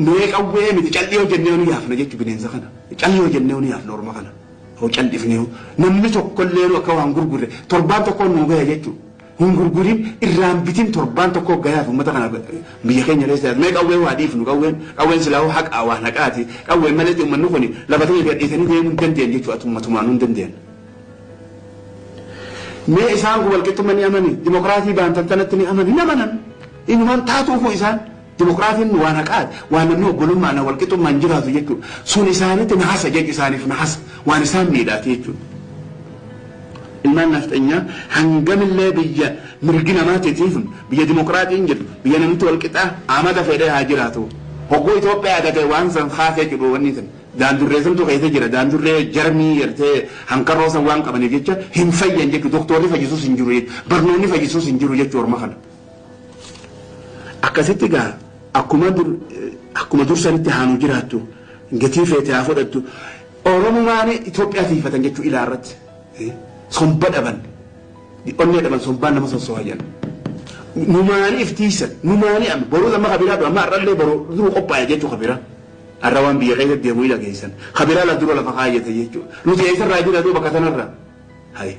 Mee qawwee miti, calliyoo jennee nu yaafna jechu bineensa kana. Calliyoo jennee nu yaafna orma kana. Hoo callifnee namni tokkollee nu akka waan gurgurre torbaan tokko nu gaya jechu. Hin gurgurin, irraan bitin, torbaan tokko gayaaf uummata kana biyya keenya keessa. Mee qawwee waa dhiifnu, qawween silaa haqaa waan haqaati. Qawween malee uummanni kun lafa ta'e gadhiisanii deemuu hin dandeenye jechuudha, ummatumaan hin dandeenye. Mee isaan kun walqixxummaa ni amani, dimokiraasii baantan tanatti ni amani, hin amanan. Inumaan taatuufu isaan dimokiraasiin waan haqaati, waan namni obbolummaan walqixxummaan jiraatu jechuudha. Sun isaanitti nahasa jechu, isaaniif nahasa, waan isaan miidhaati jechuudha. Ilmaan nafxanyaa hangamillee biyya mirgi namaatiitiif, biyya dimokiraatiin jedhu, biyya namni walqixaa amata fedhee haa jiraatu. Hogguu Itoophiyaa tate waan san kaasee jedhu wanni san. Daandurree santu keessa jira. Daandurree jarmii gartee hankarroo san waan qabaniif jecha hin fayyan jechuudha. Doktorri fayyisuus hin jiru jechuudha. Barnoonni fayyisuus hin jiru jechuudha orma kana. Akkasitti gaa akkuma dursanitti haanu jiraattu, gatii feete haa fudhattu. Oromumaan Itoophiyaa tiifatan jechuu ilaa irratti. Somba dhaban. Onnee dhaban, sombaan nama sosso'aa jedhan. Numaanii iftiisan. Numaanii amma boruu amma kabiraa amma har'allee boruu duru qophaa'e jechuu kabiraa. Har'a waan biyya keessa deemu ila geessan. Kabiraa la dura lafa kaayyate jechuudha. Nuti eessarraa jira duuba bakka sanarraa. Hayi.